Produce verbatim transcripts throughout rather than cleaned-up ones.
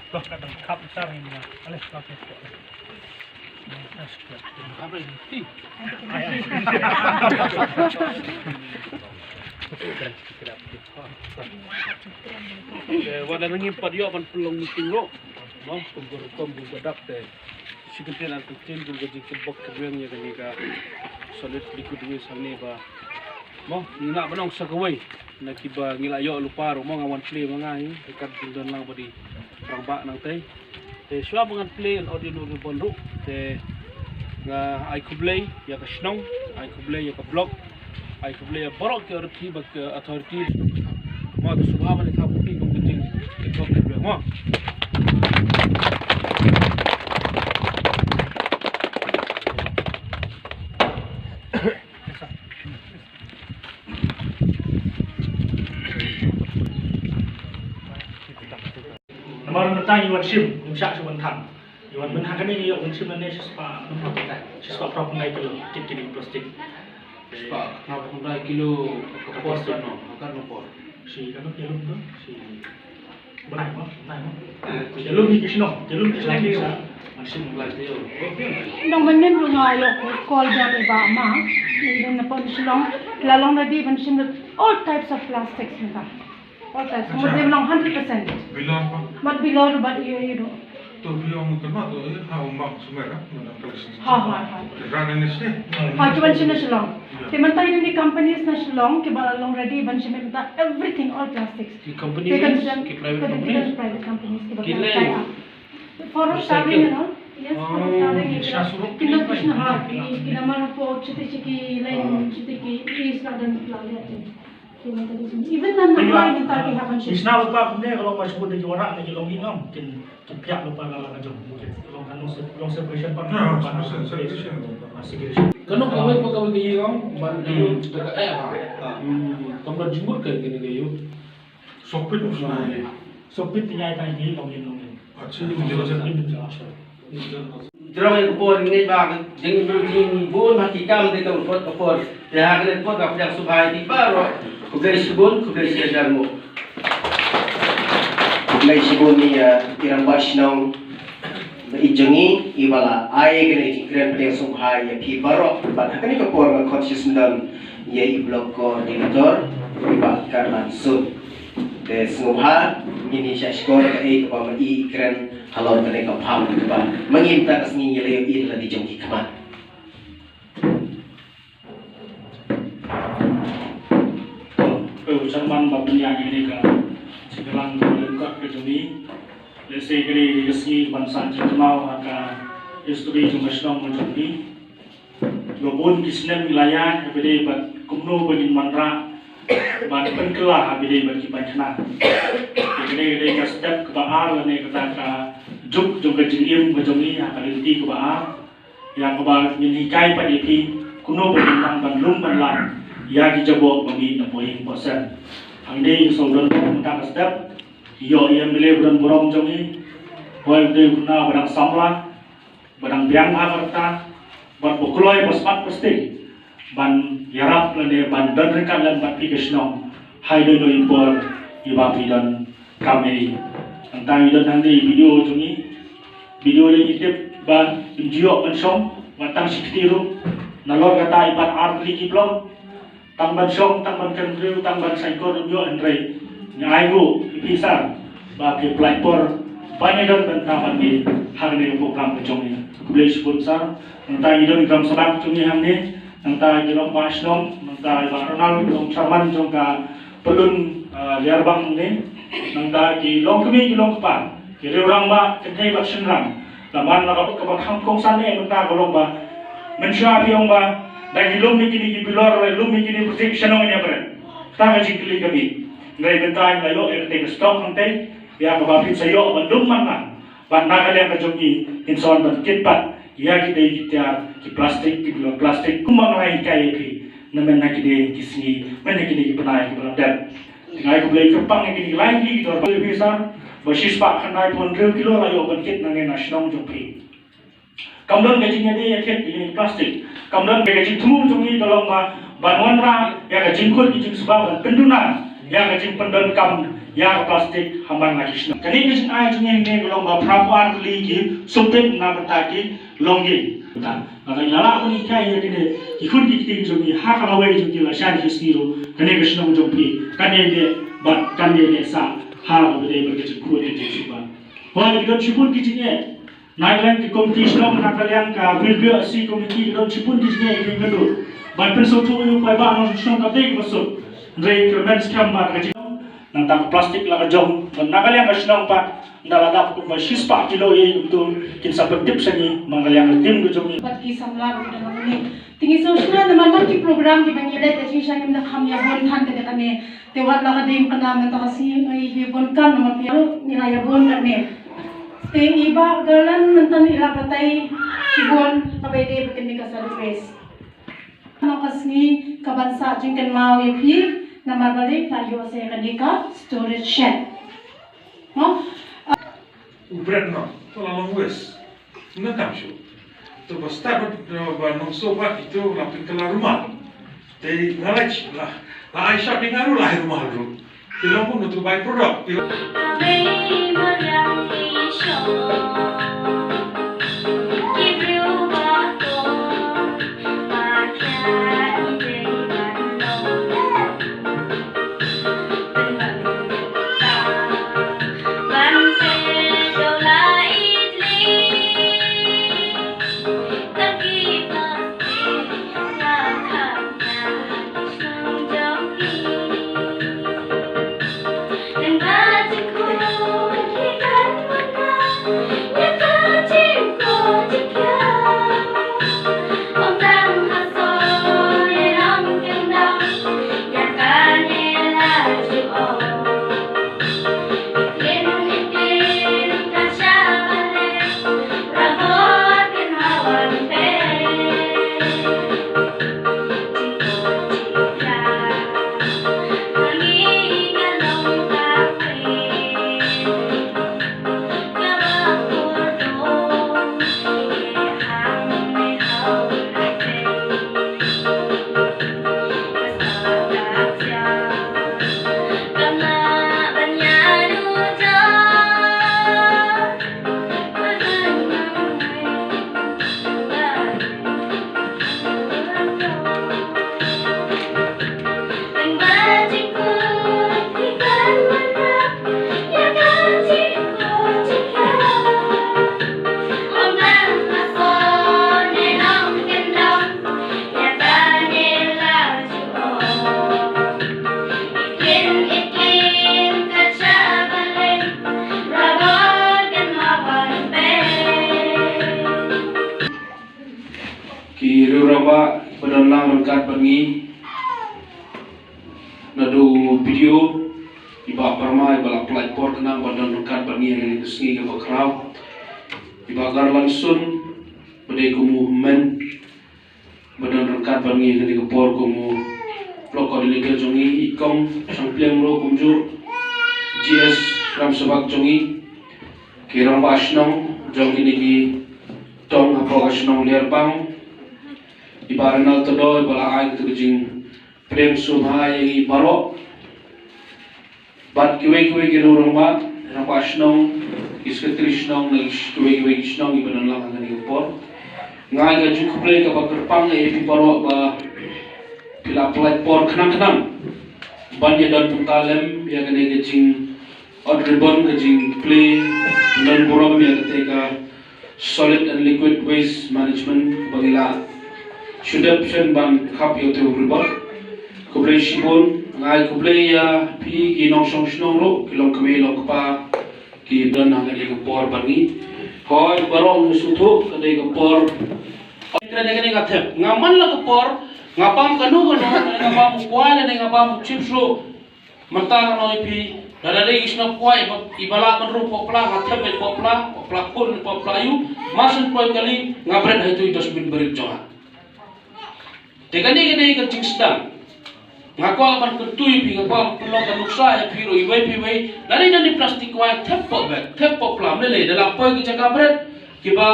Te wat la nangim pat ïoh ban pynlong meeting ruh, no, kum ka rukom kum ka dap te. Shi kyntien ar kyntien kum ka jingkyrpad kyrwiang ïa kane ka solid liquid waste hangne ba, mo, ngi lah ban ong sa kawei na kiba ngi la ïoh lypa ruh, mo, nga wan plie ma nga hi, ka kat jingdon lang ba dei rangbah nangtei. Te shuwa ba ngan plie, ngan ot ïa u ribbon ruh. Te nga ai khublei ïa ka shnong, ai khublei ïa ka block, ai khublei ïa baroh ki authority bad ki authority. Mo, to sngewbha ban ïathuh kum ka jingkyrpad kyrwiang, mo. Namar mynta ngi wan shim, ngim shah shuh ban than. Ngi wan mynta kane ngi ïoh ban shim lane shispah, shispah phra phew khyndai kilo kit kine ki plastik. Shispah phra phew khyndai kilo ka por plastik, no, ka por. Shi, ka por ïalum tu, shi. Bnai mo, bnai mo. Ïalum ki shnong, ïalum ki shnong ki sa. Nang mynnin ruh nga ïoh call jong i Bah Ma, i dei na pon Shillong, la long ready ban shim all types of plastics mynta. All types, mut dei long hundred percent. Bilor pa? Mut bilor bad ïoh ïoh ruh. To bilor mut ma to, eh, ha umbak sumer, eh, mynta. Ha ha ha. Ran ini sih. Ha, ki ban shim na Shillong. Te mynta i dei companies na Shillong kiba la long ready ban shim mynta everything, all plastics. Ki companies, ki private companies? Private companies kiba la tie up. For road tarring and all. Yes, for road tarring. Ki dei ki shna ha, ki dei mar hapoh chuti chuti line, chuti ki is la dang la le. Even nan na mynta ki haven't. Ki shna lypa kumne ka long ba shu dei ki wanrah na ki long ïing ong. Kin, kin phiah lypa na la ka jong. Kin long ka long se, long separation pa. Ah, long separation. Segregation. Ka long kawei pa kawei ka ïing ong ban ïoh da ka eh ha. Kam don jingmut ka kine ka ïoh. Sopit u shna. Sopit ïa ka ïing long ïing long ïing. Acha. Jrong ïa ka por ngeit ba ka jing, jingbun ha ki kam te ka por ka por. Te ha kane ka por ka pdiang sngewbha ïa phi baroh. Khublei shibun, khublei shihajar nguh. Khublei shibun ïa i rangbah shnong ba ïeit jong ngi, iba la ai kane ka jingkren pdiang sngewbha ïa phi baroh. Bad ha kane ka por nga khot shisyndon ïa i block coordinator i Bah Karlan Sun. Te sngewbha ngin ïa shah shkor kaei kaba ma i kren halor kane ka phang kaba ma ngi mynta ka sngi ngi la ïohi da lade jong ki khmat. Chairman ba pynïaid ïa kane ka jingïalang kaba lyngkot ka jong ngi. Lehse kane ka sngi ban sah jingkynmaw ha ka history jong ka shnong ka jong ngi. Kiba bun ki snem ngi la ïaid, haba dei bad kumno ba ngin wanrah ban pynkylla haba dei bad ki baiñ khnang. Te kane ka dei ka step kaba ar lane kata ka juk jong ka jingim ka jong ngi ha ka lynti kaba ar, ïa kaba ngin hikai pat ïa phi kumno ba ngin nang ban lum ban lang ïa ki jaboh ba mih na poh ïing poh sem. Hangne ngi sngewdon mynta ka step, ïoh ïa u M L A ba don burom jong ngi, hoi u dei u khynnah ba dang samla, ba dang biang bha ka rta, bad ba kloi ba smat ba sting ban ïarap lane ban don ryngkat lem bad phi ka shnong ha i dohnud i por iba phi donkam ïa i. Nangta ngi don hangne i B D O jong ngi, B D O lei ngi tip ba im ju ïoh ban shong wat tang shi kti ruh, nalor kata i bat ar tylli ki block. Tang ban shong, tang ban kynriew, tang ban saiñkor ym ïoh, hynrei nga ainguh ïa phi sir ba phi pynlait por ban ïadon bynta bad ngi ha kane ka program ka jong ngi. Khublei shibun sir. Nangta ngi don i gram sabak jong ngi hangne, nangta ki long ba shnong, nangta i Bah Ronald, ki long chairman jong ka Pyllun, ah, Liarbang ne, nangta ki long kmie ki long kpa, ki riew rangbah kynthei bad shynrang. La man la ka bad kaba kham kongsan eh mynta ka long ba mynshuwa phi ong ba da ngi lum ïa kine ki bilor, lum ïa kine ki plastik, shanong ïa bret. Kata ka jingkylli ka mih. Hynrei mynta ngi la ïoh ïa kata ka stock hangtei, ïa kaba phin sa ïoh ban lum man lang. Bad na ka liang ka jong ngi ngin sa wan ban kit pat ïa kitei ki tiar ki plastik, ki bilor plastik, kumba nga la hikai ïa phi namen ha kine ki sngi, namen ha kine ki bnai kiba la dep. Nga ai khublei kyrpang ïa kine ki lai tylli ki dor ba phi sir, ba shispah khyndai phew hynriew kilo la ïoh ban kit nangne na shnong jong phi. Kam don ka jingïadei ïakit ïa kine ki plastik. Kam don ka jingthmu jong ngi ka long ba ban wanrah ïa ka jingkut ka jingsbah ban pynduna ïa ka jingpyndonkam ïa ka plastik ha man la ki shnong. Kane ka jingai jong ngi ka long ba phra phew ar tylli ki sopit na bynta ki longïing. Nga la lah ban hikai ïa kine ki khun ki kti jong ngi ha ka lawei jong ki lashai ki sngi ruh. Kane ka shnong jong phi kan ïai neh bad kan ïai neh sah ha kaba ïadei bad ka jingkhuid ka jingsuba. Hooid, ki don shibun ki jingeh. Na ka liang ki komiti shnong, na ka liang ka Vilbio C komiti, ki don shibun ki jingeh ki kynduh ban pynsngewthuh ïa u paidbah nongshong shnong ka dei kaba suk. Hynrei kyrmen skhem ba ka jingeh nangta ka plastik la ka jong, na ka liang ka shnong pat ynda la dap kumba shispah kilo ïa kumtu kin sa pyntip sha ngi man ka liang ka tim ka jong ngi. Bad ki samla ruh ki don hangne. Te ngi sngewsih namar bad ki program kiba ngi leh te shisha ngim da kham ïa bun than te da kane. Te wat la ka ding kane mynta ka sngi ngi ïa bun kam namar phi ruh ngi la ïa bun kane. Te i Bah Garland mynta i la batai shibun kaba ïadei bad kane ka service. Mynta ka sngi kaban sah jingkynmaw ïa phi namar balei phi la ïoh sa ïa kane ka storage shed. Mo? U bret noh, to la long west. Nga tam shu. To ba start ba, ba nongso ba ito la pynkylla rumal. Te nga la, la, la ai shot ni nga ruh la ai rumal ruh. Te long kumno to by product. Ki riew rangbah ba don lang ryngkat bad ngi, naduh u B D O, i Bah Parma, i ba la pynlait por khnang ban don ryngkat bad ngi ha kane ka sngi kaba khraw, i Bah Garland Sun, ba dei kum u hynmen ba don ryngkat bad ngi ha kane ka por kum u block coordinator jong ngi, i Kong Shangpliang ruh kumjuh, G S Ramsabak jong ngi, ki rangbah shnong jong kine ki tong hapoh ka shnong Liarbang, i Bah Renal Todoi ba la ai kata ka jingpdiang sngewbha ïa ngi baroh. Bad kiwei kiwei ki riew rangbah, rangbah shnong, ki sekretari shnong, na ki sh-, kiwei kiwei ki shnong kiba don lang ha kane ka por. Nga ai ka jingkhublei kaba kyrpang ïa phi baroh ba phi la pynlait por khnang khnang ban ïa don bynta lem ïa kane ka jing ot ribbon, ka jingplie, don burom ïa kata ka Solid and Liquid Waste Management ba ngi la shu dep shen ban khap ïa uto u ribbon. Khublei shibun, nga ai khublei ïa phi ki nongshong shnong ruh, ki long kmie long kpa, ki don ha kane ka por bad ngi. Hooid, baroh ngi sngewthuh ka dei ka por. Kane kane nga thep, nga man la ka por, nga bam kano kano, nga bam u kwai, nga bam u chips ruh. Mynta nga ong ïa phi, lada dei ki shnong kwai, iba, iba lah ban rung hapoh pla, nga thep hapoh pla, hapoh pla khun, hapoh pla aiu, mar shen poi kali, nga bret ha itu i dustbin barit jong nga. Te kane ka dei ka jingsdang. Nga kwah ban kyntu ïa phi, nga kwah ban pynlong ka nuksa ïa phi ruh iwei pa iwei, lada dei don i plastik kwai, thep hapoh bag, thep hapoh pla, ym lei lei, da la poi ki jaka bret, kiba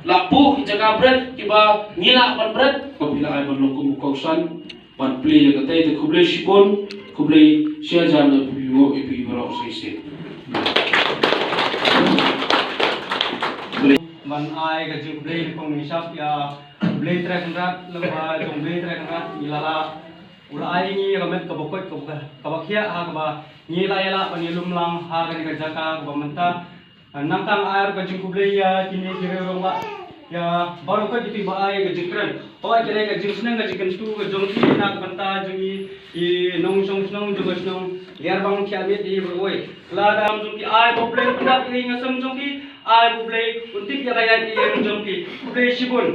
la buh ki jaka bret, kiba ngi lah ban bret, ko phi la ai ban long kum u kongsan, ban plie ïa katai, te khublei shibun. Khublei shihajar na phi mo i phi baroh shisien. Ban ai ka jingkhublei ni kong ni shap ïa Blei Trai Kynrad, lem ba jong Blei Trai Kynrad ngi la lah u la ai ngi ka met kaba koit kaba, kaba khiah ha kaba ngi la ïa lah ban ïalum lang ha kane ka jaka kaba mynta. Nangta nga ai ka jingkhublei ïa kine ki riew rangbah, ïa baroh kawei ki ba ai ka jingkren. Hooid, kane ka jingsneng ka jingkyntu ka jong ki na ka bynta jong ngi i nongshong shnong jong ka shnong Liarbang Khiahmiet hi baroh kawei. Lada jong ki ai ba U Blei un pyndap ïa ka ïing ka sem jong ki, ai ba U Blei un tip ïa ka ïaid ïa ka jong ki. Khublei shibun.